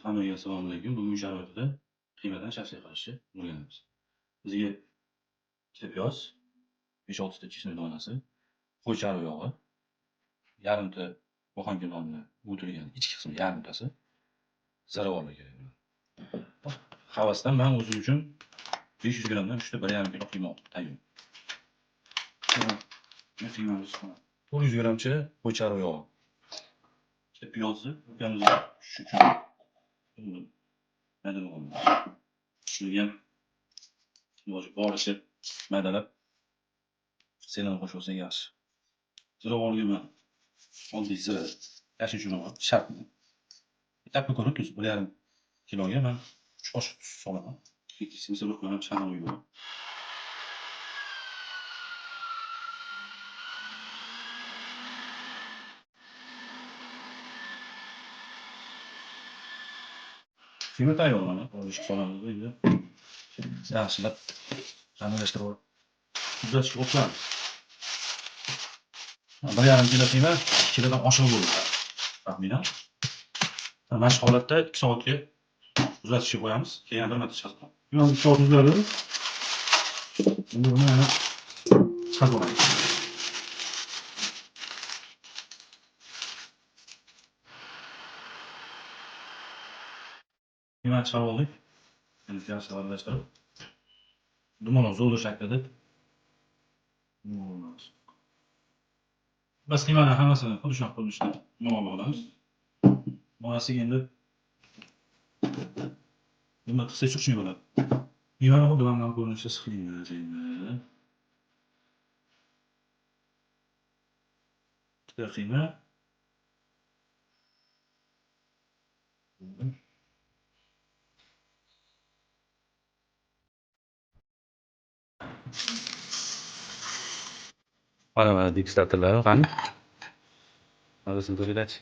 Hammaga assalomu alaykum. Bugungi sharoitida qiymadan shashlik qilishni o'rganamiz. Bizga ikkita piyoz, 5-6 ta chesnak donasi, qo'y chorva yog'i, yarimta boxanka nonni o'tilgan ichki qismi yarimtasi, ziravorlar kerak bo'ladi. Havasdan men o'zim uchun 500 grammdan 3 ta 1,5 kilo qiyma tayyor. Qiymamiz 400 gramcha qo'y chorva yog'i. Ikkita piyozni ukamizga tushish uchun maydalab olamiz. Shunga ham iloji boricha maydalab senani qo'shib olsak yaxshi. Ziravorga man oddiy zira, yashil chumoliq shart. Etapga ko'ra tuz 1,5 kiloga man 3 qoshiq tuz solaman. Ikkinchisi bilan chana uyuvi. Qiyma tayyor mana. Olishib solamiz endi. Yaxshilab aralashtirib olib muzlatishga qo'yib qo'yamiz. 1,5 kilo qiyma 2 kilodan oshiq bo'ldi taxminan. Mana shu holatda 2 soatga muzlatishga qo'yamiz. Keyin bir marta chiqarib qo'yamiz. Piyoz 2 soat muzladi. Endi buni yana Chiqarib olamiz. Qiymani chiqarib oldik. Endi yaxshilab aralashtirib dumaloq zo'rda shaklida olamiz. Biz qiymani hammasini xuddi shunaqa ko'rinishda dumaloq olamiz. Orasiga endi nima tiqsak chuqching bo'ladi. Qiymani xuddi mana bunaqa ko'rinishda sixlaymiz endi. Ikkita qiyma. Mana mana degustatorlar qani? Mazasini ko'ringlarchi.